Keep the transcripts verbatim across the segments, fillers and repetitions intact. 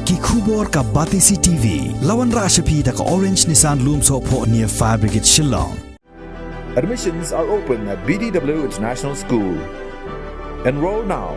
Ki khubor ka Batesi T V. La wanrah sha phi da ka Orange Nissan Lumsohphoh near Fire Brigade Shillong. Admissions are open at B D W International School. Enroll now.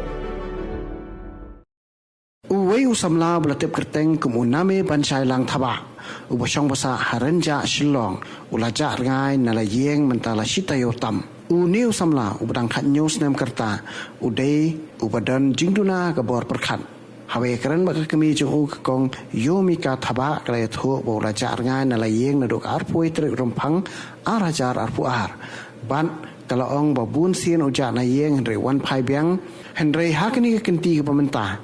Uwei u samla uba la tip kyrteng kum u Name Banshai Langthaba, uba shong basa ha Rynjah Shillong, u la jah rngai na la ïing mynta la shi taïew tam. Une u samla uba dang khathynñiew snem ka rta, u dei uba don jingduna ka bor pyrkhat. Haba ïakren bad ka kmie jong u, ka Kong Yomika Thabah, ka la ïathuh ba u la jah rngai na la ïing naduh ka arphew tarik Rymphang ar hajar arphew ar. Bad ka la ong ba bun sien u jah na ïing hynrei wan phai biang, hynrei ha kane ka kynti kaba mynta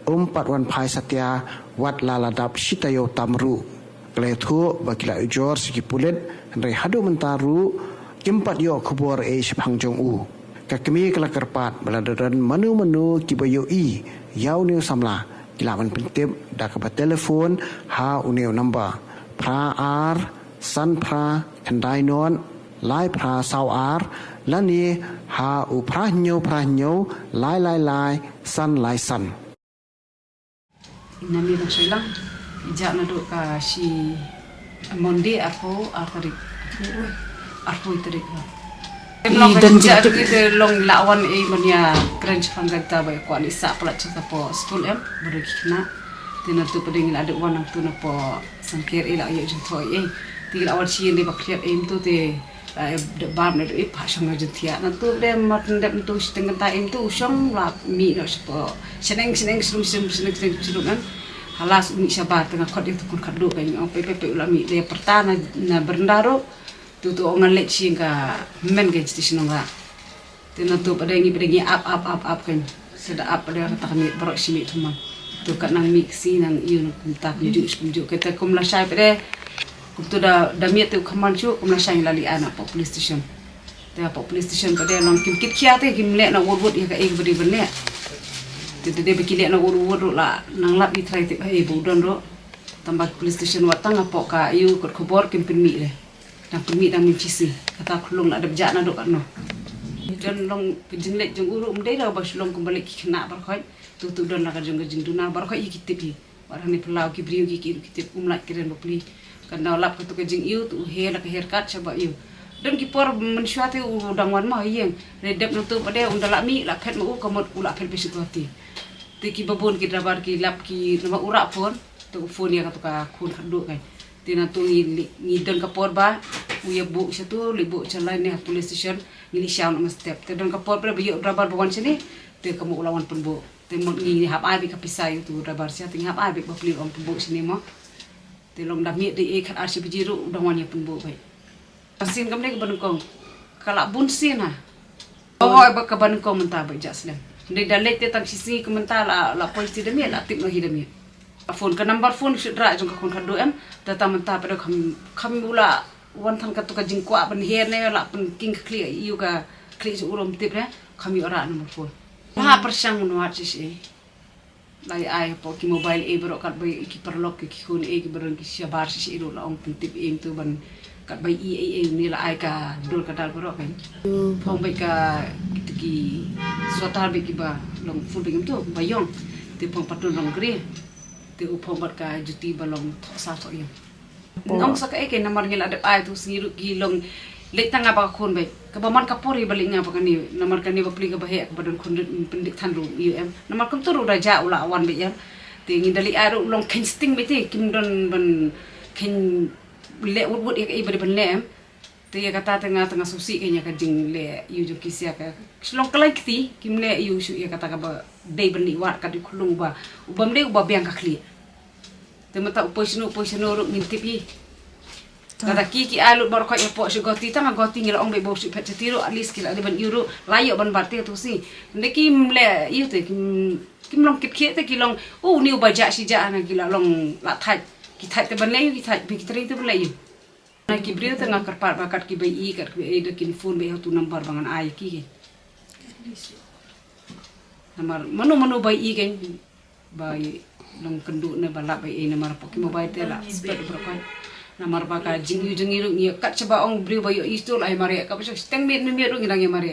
um pat wan phai satia wat la la dap shi taïew tam ruh. Ka la ïathuh ba ki la ujor sha ki pulit, hynrei haduh mynta ruh kim pat ïoh khubor ei shaphang jong u. Ka kmie ka la kyrpad ba lada don mano mano kiba ïohi ïa une u samla, ki lah ban pyntip da kaba telephone ha une u number phra ar san phra khyndai nod lai phra saw ar, lane ha u phra hynñiew phra hynñiew lai lai lai san lai san. Name Banshai Lang, i jah naduh ka shi Monday, arphew ar tarik. Arphew tarik, ha. Em, long ka jingjia te long la wan ei ban ïakren shaphang kata ba i kwah leit sah palat sha ka por skul em, baroh ki khynnah. Te nangtu pat de ngi la dep wan nangtu na por sangker ei la ïoh jingthoh ei. Te ngi la wan shi ïing de ba khriat ei nangtu te la dep bam, la dep ïa phah shong na jingthiah. Nangtu pat de mat dep nangtu shiteng kynta ei nangtu u shong la mih noh shapoh shneng shneng shlum shlum shneng shneng shlum em. Hala u mih shabar, te nga khot ïa utu u khun khatduh, ka ong peit peit peit u la mih, la pyrta na, na bernda ruh. Te utu u ong ngan leit sha ka men ka station nongrah. Te nangtu pat de ngi pat de ngi ap ap ap ap kan. Sa da ap pat de kata ka miet baroh shi miet thymmai. Te ka nang mih ka sngi nang ïoh nang kumta kumjuh shi kumjuh. Kata kum lashai pat de, kumtu da, da miet te u kham man shuh, kum lashai ngi la leit ai na hapoh police station. Te hapoh police station pat de long kim kit khia te kim leh na wut wut ïa kaei kaba dei ban leh. Te te de ba ki leh na wut wut ruh la nang lap ïa trai te ba ei ba u don ruh. Tang ba police station wat tang hapoh ka ïu kot khubor kim pynmih leh. Dang pynmih dang mynshi sngi. Kata ka khyllung la dep jah naduh katno. Don long ka jingleit jong u ruh ym dei la ba shu long kumba leit ki khynnah baroh khoit. Tu tu don la ka jong ka jingduna baroh khoit ïa ki tip hi. Wat hangne phyllaw ki briew ki ki ki tip, um lait kren bapli. Kan da lap katu ka jingïu tu u her la ka her kat shaba ïu. Don ki por mynshuwa te u dang wan ma ha ïing. Re dep nangtu pat de un da la mih la phet ma u ka mut u la phet beit sha Guwahati. Te ki babun ki driver ki lap ki namar u rah phone. Te u phone ïa katu ka khun khatduh kan. Te nangtu ngi, ngi don ka por ba u ïa buh sha tu, leit buh sha line ne ha police station, ngi leit shaw noh mynstep. Te don ka por ba ïoh driver ba wan shane, te ka mut u la wan pynbuh. Te mut ngi hap ai beit ka pisa ïa utu u driver sha, te ngi hap ai beit ba plie u wan pynbuh shane mo. Te long da miet da ei khatar shi baje ruh u dang wan ïa pynbuh beit. Ka sien kam dei kaba nyngkong. Ka la bun sien ha. Hooid, ba kaba nyngkong mynta ba jah slem. Dei da leit te tang shi sngi ka mynta la, la poi shi da miet, la tip noh hi da miet. Ka phone, ka number phone shu rah jong ka khun khatduh em. Te tang mynta pat de kham, kham u la wan than katu ka jingkwah ban her ne la pynking ka khlieh ïa u ka khlieh shu u rum tip ne. Kham ïoh rah number phone. La pyrshang ngat shi shi. La ai hapoh ki mobile ei baroh kat ba ïoh ki paralok ki khun ei ki baroh ki shabar shi shi ruh la ong pyntip ei tu ban kat ba ïoh ei ei ne la ai ka dur ka dal baroh kan. Phong beit ka kito ki sweater beit kiba long full beit tu ba ïong. Te phong patun long grey. Te u phong bad ka juti ba long thoh sa thoh ïong. Nong sa kaei kaei namar ngi la dep ai tu sngi ruh ki long leit tang nga ba ka khun beit. Kaba man ka por ïa ba leit nga ba kane namar kane bapli kaba heh kaba don khun rit pyndik than ruh ïa em. Namar kumtu ruh da jah u la wan beit em. Te ngi da leit ai ruh long khein sting beit te kim don ban khein leh wut wut ïa kaei ba dei ban leh em. Te ïa kata te nga te nga sngewsih ka ïa ka jingleh ïa u jong ki sia ka. Shlong ka lain kti kim leh ïa u shu ïa kata kaba dei ban leit wad ka dei khulung ba u bym dei uba biang ka khlieh. Te mynta u poi shano, u poi shano ruh ngin tip hi. Lada ki ki ai lut baroh khoit hapoh sha Guwahati, tang ha Guwahati ngi la ong beit ba u shu phet sha ti ruh, at least ki la dei ban ïoh ruh, la ïoh ban bat te tu sngi. Nda kim leh ïoh te kim, kim long kit khieh te ki long, u ni uba jah shi jah na ki la long la thait. Ki thait te ban leh ïoh, ki thait beit ki trei te ban leh ïoh. Na ki briew te nga kyrpad ba kat kiba i, kat kiba i da kin phone beit ha utu number ba ngan ai ki ki. Namar mano mano ba i kan ba i long kynduh ne ba lap ba i namar pok ki mobile te la spek bro kan. Namar ba ka jing i jing i ruh ngi kat shaba ong briew ba ïoh i stul ai mare ka ba shak steng miet miet ruh ngi dang ïa mare.